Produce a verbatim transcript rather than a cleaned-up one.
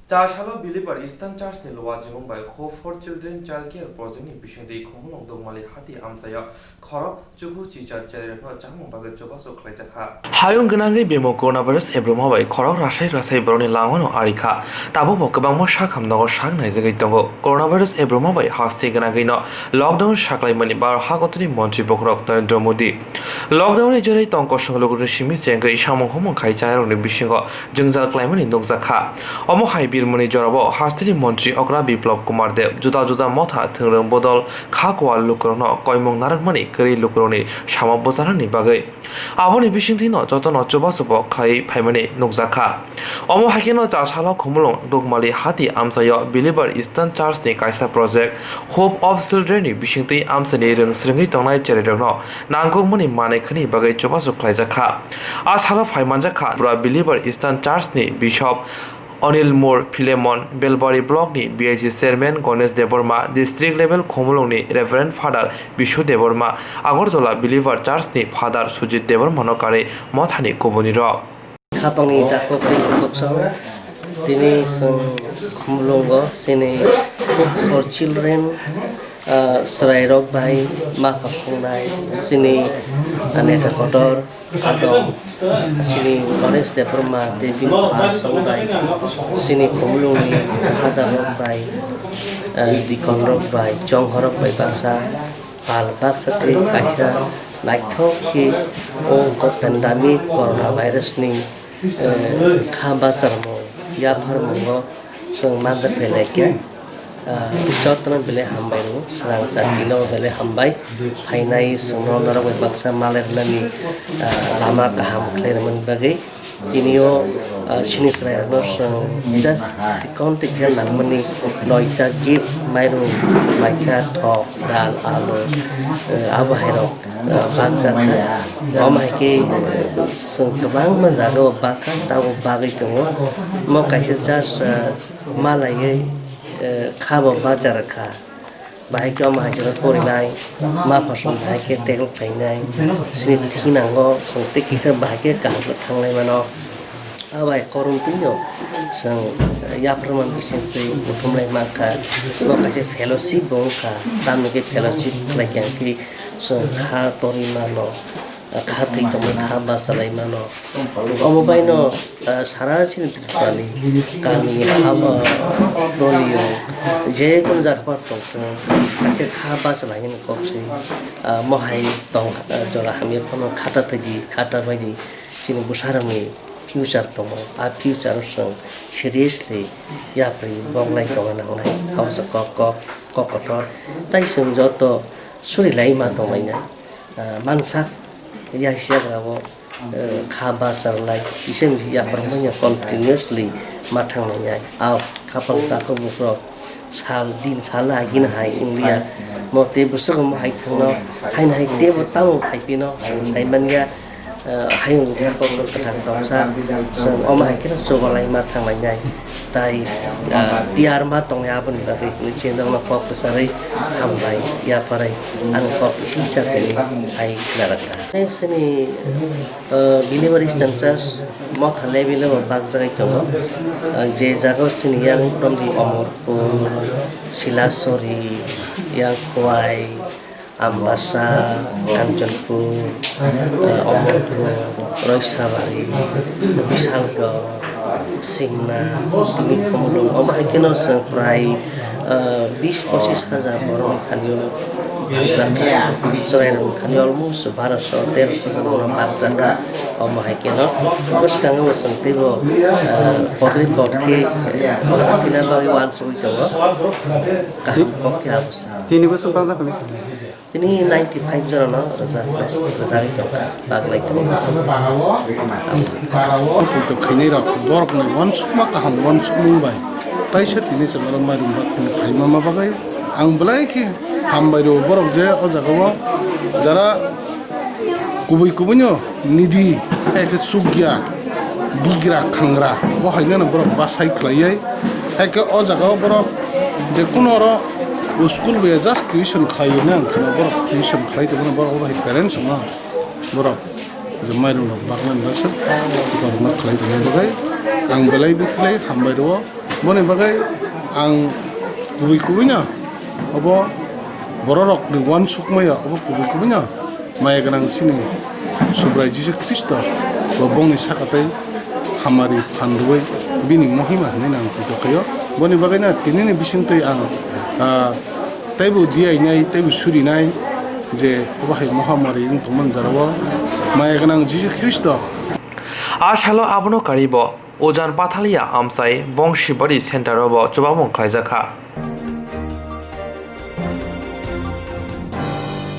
Chasalo Believer Eastern Church ni luachimung bai Hope for Children Child Care Project ni bisingtwi Khumulwng Dukmali hati amchaio khorok chuku chichar cherairokno chamung bagwi chubachu khlaijakha. Hayung gwnangwi bemo coronavirus ebruma bai khorok rasai rasai borokni langmano arikha. Tabukbo kwbangma sakham nogo sak naijagwi tongo. Coronavirus ebruma bai haste gwnangwino lockdown saklaimani Bharat hakotorni montri bokhorok Narendra Modi. Lockdown ni joroi tong kosong lugurni simi chengwi samung humung khai chanairokni bisingo jwngjal klaimani nukjakha. Omo hai birmani jorao hasteni montri okra Biplab Kumar Deb juda juda motha thwngrwng bodol kha kual lukurokno koimung narwkmani kwrwi lukurokni sama bwcharnani bagwi. Aboni bisingtwino jotono chubachu bo khlaiwi phaimani nukjakha. Omo hai kheno Chasalo Khumulwng Dukmali hati amchaio Believer Eastern Church ni kaisa project Hope of Children ni bisingtwi amchaini rwng srwngwi tongnai cherairokno nangkukmani manwi khwni bagwi chubachu khlaijakha. A salo phai manjakha Tripura Believer Eastern Church ni Bishop Anil Moore Philemon, Belbari Block ni B I C Chairman Ganesh Debbarma, District Level Khumulwng ni Reverend Father Bishu Debbarma, Agartala Believer Church ni Father Sujit Debbarma no karwi mothani kubuni rok. Khapangni takhuk tei bukhuk song tini chwng Khumulwngo chini for children, ah, chwrairok bai ma pha songnai chini, ah, neta kotor adong chini Ganesh Debbarma tei bini pa song bai chini Khumulwngni father rok bai, ah, deacon rok bai chonghorok bai baksa pal baksa tei kaisa naithok khe o pandemic coronavirus ni, eh, kha bacharmung yapharmungo chwng manjak phailai khe, ah, jotono belai hambai rwo, swrang chakri no belai hambai phainai chwngno norok bai baksa malai rwnani, ah, lama kaham khlai rwmani bagwi. Tini o, ah, chini chwrairokno chwng just sikon twi khe nangmani noita gift mairum, maikha, thok, dal, alu, eh, abo hairok, eh, bakjakha. Omo hai khe, eh, chwng kwbangma jaga o bakha, tabuk bagwi tongo. Omo kaisa just, eh, malaiwi, eh, kha bo bacharwkha. Bahai khe omo hai jora porinai, ma pha song bahai khe tackle khlainai, chini thinango chwng tei kisa bahai khe kaham khe thanglai mano. A bai korom twino chwng yapharma bising twi kuthumlai mankha, bo kaisa fellowship bo wngkha, tamni khe fellowship khlai khe ang khe chwng kha torwi mano. Kha thwi tongmani, kha bachalai mano. Omo baino, ah, sara chini Tripurani kami, haba, doliyo, je kono jaga pha tongthung, kaisa kha bachalai hino kok se, ah, mohai tong, ah, jora hamya phano khata thwidi, khata baidi, chini bwsarokni future tongo. A future o chwng seriously yapri boklai tongna nangnai. Abo se kok, kok, kok kotor. Tai chwng joto surilai ma tonglainai. Ah, mansak yagrago, eh, kha bacharlai, kisa misi yaphar manya continuously ma thanglainai. Ao khapang takhuk bukrok sal din sal agini hai wngya. Mo tei bwswk omo hai thangno, haino hai teibo tamo hai phino, chwng sai manya, eh, hayung bwsa kosom kwthang tongsa, chwng omo hai kheno chubalai ma thanglainai. Tai, ah, tiyar ma tongnai aboni bagwi hinwi chwng nokno kok kwcharwi hambai yapharwi ang kok kisa tini sai narwkha. Chini, ah, Believer Eastern Church motha level o bakjagwi tongo. Ah, je jaga o chini yang romdi Omorpur, Silasori, yang Khowai, Ambasa, Kanchanpur, eh, Omorpur, Roisabari, Bisalgor, Simna, tini Khumulwng, omo hai kheno chwng prai, eh, bis pochis hajar borok thani o bakjakha. Chwrairok thani almost barosho, terosho jon borok bakjakha. Omo hai kheno bwskango bo chwng teibo, eh, podri pod khe, eh, tina bagwi uansugwi tongo. Kaham kok khe abo sa. Tini bo chwng bakjakha ni? Tini ninety five jora no rwjaknai, rwjagwi tongkha, baglai tongo. Poito khainai rok borok ni uansukma kaham uansukmung bai taisa tini chwng oro mairum bakhumu khaima ma bagwi ang belai khe hambai rwo borok je o jaga o jara kubui kubui no nidi, hai khe chukya, bigra khangra, bo hai nw borok bachai khlaiwi. Hai khe o jaga o borok je kuno oro school bai just tuition khlaiwi nang kheno borok tuition khlai tongmani borok bo hai parents no borok je mairum rok baknani baswk borok no khlai tongmani bagwi ang belai bikhlai hambai rwo. Boni bagwi ang kubui kubuino obo bororokni uansukmaya obo kubui kubuino maya gwnang chini Subrai Jisu Khristo bo bongni saka tei hamari phan rwui bini mohima hinwi nang puja khaio. Boni bagwino tinini bisingtwi ang, ah, teibo diyainai teibo surinai je obo hai mohamari wng tongmani jorao maya gwnang Jisu Khristo. A salo abono karibo Ujan Pathalia amchai Bongshibari Center o bo chubamung khlaijak kha.